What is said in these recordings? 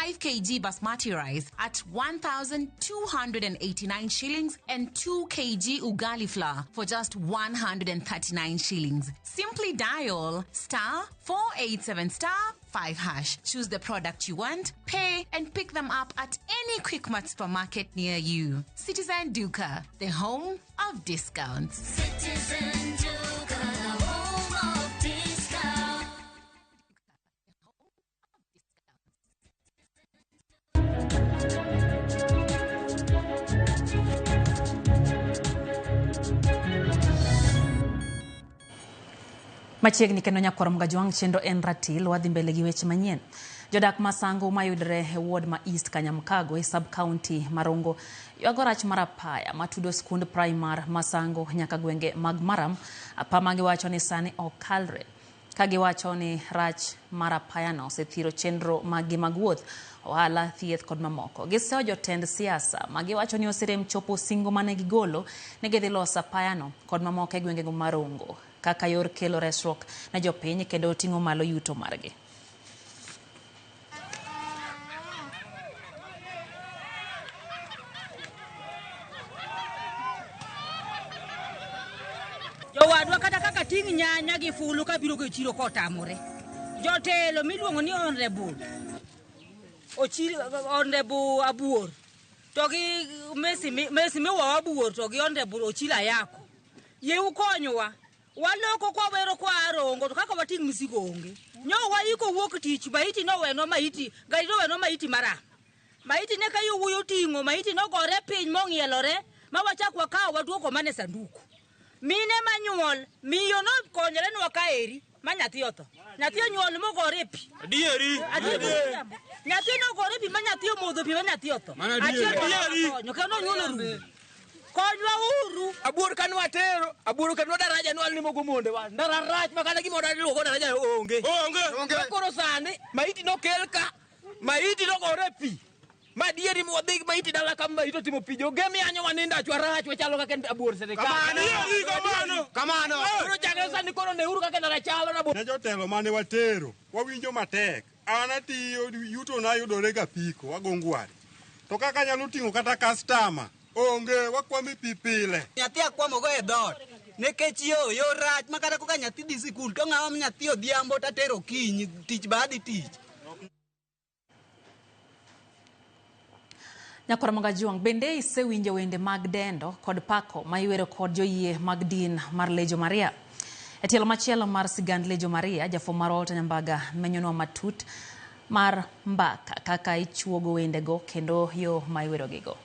5 kg basmati rice at 1,289 shillings and 2 kg ugali flour for just 139 shillings. Simply dial star 487 star 5 hash. Choose the product you want, pay, and pick them up at any Quickmart supermarket near you. Citizen Duka, the home of discounts. Citizen Duka, the home of discount. Machiegni kendo nyakwar Mgajwang' chenro en ratil wadhi mbele gi weche manyien. Jodak ma Sango mayudore e ward ma East Kanyamkago e sub county ma Rongo ywago rach mar apaya matudo skund primar ma Sango nyaka gwenge mag Maram. Apa ma giwacho ni sani ok kalre. Ka giwacho ni rach mar apayano osethiro chenro maggi mag wuoth, ohala, thieth kod mamoko. Giseyo jotend siasa ma giwacho ni oserem chopo singo mane gigolo ni gidhi loso apayano kod mamoko e gwengego ma Rongo kaka yor kelo resruok ne jopiny kendo ting'o malo yuto margi. Jowadwa kata kaka ting' nyanya gi fulu kabiro go e chiro kotamore. Jotelo miluongo ni honorable Ochil honorable Abuor to gi Messi Messi miwa Abuor to gi honorable Ochil Ayako. Yie ukonywa. Waloko kwa wero kwa Rongo to kaka wating' misigo onge. Nyo waiko wuok tich maiti nowenwa maiti gari nowenwa maiti maram. Maiti ne ka yowuoyi oting'o maiti nogore piny mong'ielore ma wachak wakawo waduoko mana e sanduku. Mine manyuol miyo nokonyore nwa kaeri ma nyathi otho. Nyathi onyuol mogore e pi. Adieri. Adieri. Nyathi nogore e pi ma nyathi omodho pi ma nyathi otho. Mano adieri. Achiel to konyo kendo onyuolo rumo. Konywa uru. Abuor ka nwatero, abuor ka nwa daraja nwalimo go monde wa. Ndara rach ma kata gimoro iluongo daraja onge. Onge. To koro sani maiti nokel ka, maiti nogore e pi. Ma dieri mwadhi maiti dala ka maiti otimo pi. Joge miyanyo wanindo achwa rach wachalo kaka abuor sirikal. Kamano. Kamano. Kamano. Koro chakre sani koro neuru kaka ndara chalo na Ne jotelo mane watero, wawinjo matek. An atiyo, yuto na yudore ga apiko, ago ngware. To kaka anyalo ting'o kata kastama, onge, wakwamo pi pile. Nyathi akwamogo e dhoot nikech yo rach ma kata koka nyathi dhi sikul to ng'awa nyathi odhiambo tatero okinyi tich ba adhi tich. Nyakwar Mgajuang', bende isewinjo wende mag dendo kod pako ma iwero kod joyie mag din mar Lejo Maria? E tielo machielo mar sigand Lejo Maria, jafwambo mar Walter Nyambaga menyonwa matut mar mbaka kaka ichuogo wendego kendo yo ma iwerogigo.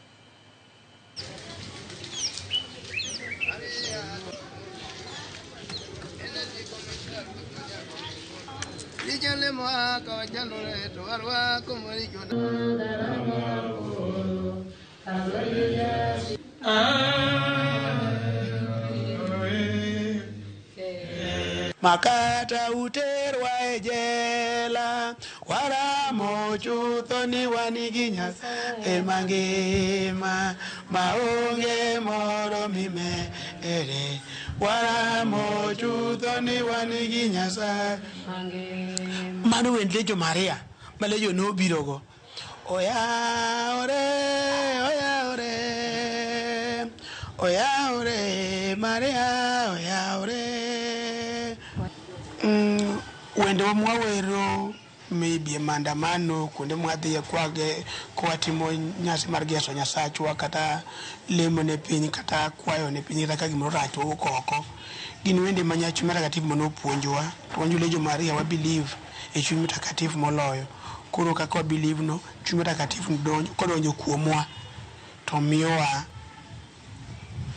Makata uterwa e jela, waramo chutho ni wan gi Nyasaye mangima, maonge moro mimere. Waramo chutho ni wan gi Nyasaye mangima. Mano wend Lejo Maria, ma Lejo nobirogo. Oyaore, oyaore, oyaore, Maria, oyaore. Wende mwawero maybe e maandamano kuonde mwadhiye kwage kwatimo nyasi mar geso Nyasachwa kata lemo ne piny kata kwayo ne piny kata ka gimoro rach to wawuok oko. Gin wende ma Chuny Mtakatifu manopuonjowa to wan jo Lejo Maria wa believe e Chuny Mtakatifu moloyo. Koro kaka wa believe no, Chuny Mtakatifu kodonjo kuomwa to miyowa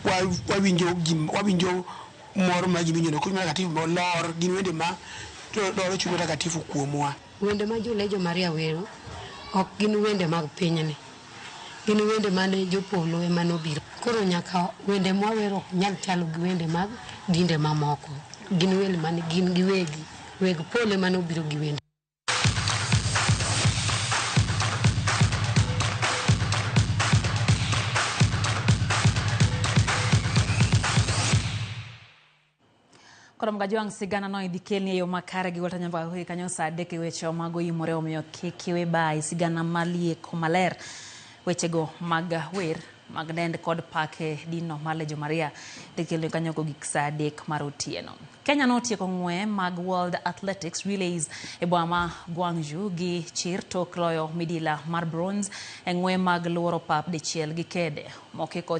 wawinjo mor ma gimiwinjo no. Chuny Mtakatifu molor gin wende ma loro Chuny Mtakatifu kuomwa. Wende ma jo Lejo Maria wero ok gin wende mag pinyni, gin wende mane jopolo ema nobiro. Koro nyaka wende mwawero ok nyal chalo gi wende mag dinde mamoko. Gin wende mane gin giwegi, weg polo ema nobiro gi wende. Koro Mgajwang' sigana no idhi kelni e yo makare gi Walter Nyambaka koki kanyo saa 3 e weche mago imore, omiyo kik iwe bayi sigana malieko maler wechego mag wer mag dend kod pake dino mar Legion Maria dhi kelni kanyo kogik saa 3 mar otieno. Kenya notieko ng'we mag World Athletics Relays e boma ma Guangzhou gi chir tok loyo midila mar bronze e ng'we mag luoro pap dichiel gi kede mokiko.